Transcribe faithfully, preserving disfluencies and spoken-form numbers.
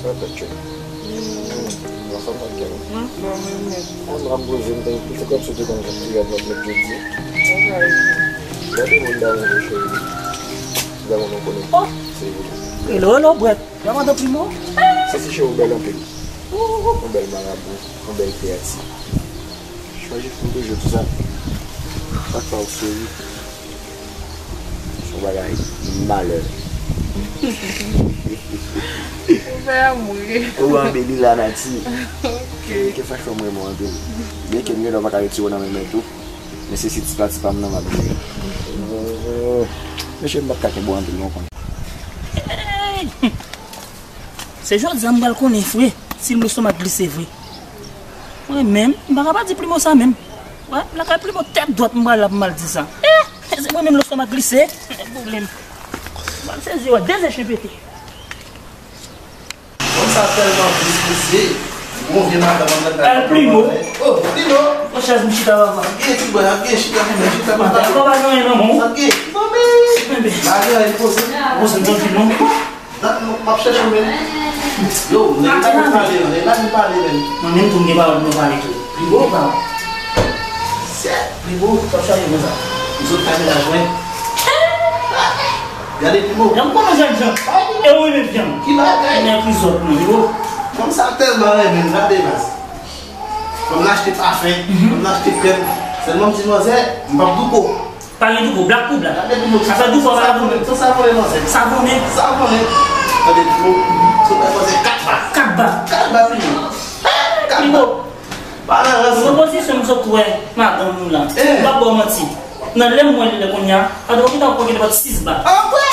Sa fèt, cheri? Anfòm, anfòm, anfòm. An, m ap poze m, se kòmsi w te konn jan kriye ap met jodi. Gade moun damou yo, cheri. Damou nou konnen. Oh! Se vre. Hello, hello, Brèt. Kòman, Don Primo? Se si cheri, ou bèl anpil. Ou bèl marabou, ou bèl kreyati. Chwazi pou toujou di sa. Sak pa ou sou. Se yon bagay malè. Ou fè amou. Ou anbeli lanati. Ok. Ke fason mwen mwen anbeli. Byen ke m gen dwa pa ka retire w nan men mwen tou. Men se si ti pati pa m nan m ap jwe. Mesye, m p ap ka kenbe w anpil non, konnen. Se jodi a m pral konnen vre si m lestomak glise vre. Mwen menm, m pa ka pa di Primo sa menm. Wè, lakay Primo tèt dwat m pral la pou m al di sa. Eh, se mwen menm lestomak glise. Pwoblèm. M ap sezi wè, de zechyen pete. Moun sa tèlman plis mesye. Bon vye madanm an nan. El Primo. Oh, Primo. Fò chèz m chita papa. Ap gen ti bòy, ap gen chita, chita, chita. Madanm, papa, nou, non, non. Ap gen. Mami. Mami, el poze. Poze m tranquille non. Nan, m ap chèche w, men. Yo, nèg la vin pale, nèg la vin pale, men. Mwen menm tou, m gen pawòl pou mwen pale tou. Primo, pa. Sè, Primo, w ap chaje konsa. M sot fè menaj mwen. Gade, Primo. Jan m konnen jèn jan. E ou menm jan. Ki bagay? Mwen epizòd mwen, Primo. Fanm sa tèlman renmen m, gade baz. Fanm nan achte pafen, fanm nan achte krèm. Sèlman m di manzè, m p ap douko. Pa gen douko, blak pou blak. Gade Primo. Sa fè douz fwa pa savone. Sa savone manzè. Savone. Savone. Gade Primo. Sou pa manzè kat ba. Kat ba. Kat ba Primo. Kat ba. Primo. Pa nan rans. Nan pozisyon m sot wè madanm ou la. Eh. M p ap ba w manti. Nan lè m wè l lè kounye a, gade w gentan pran gen sis ba. Anpè.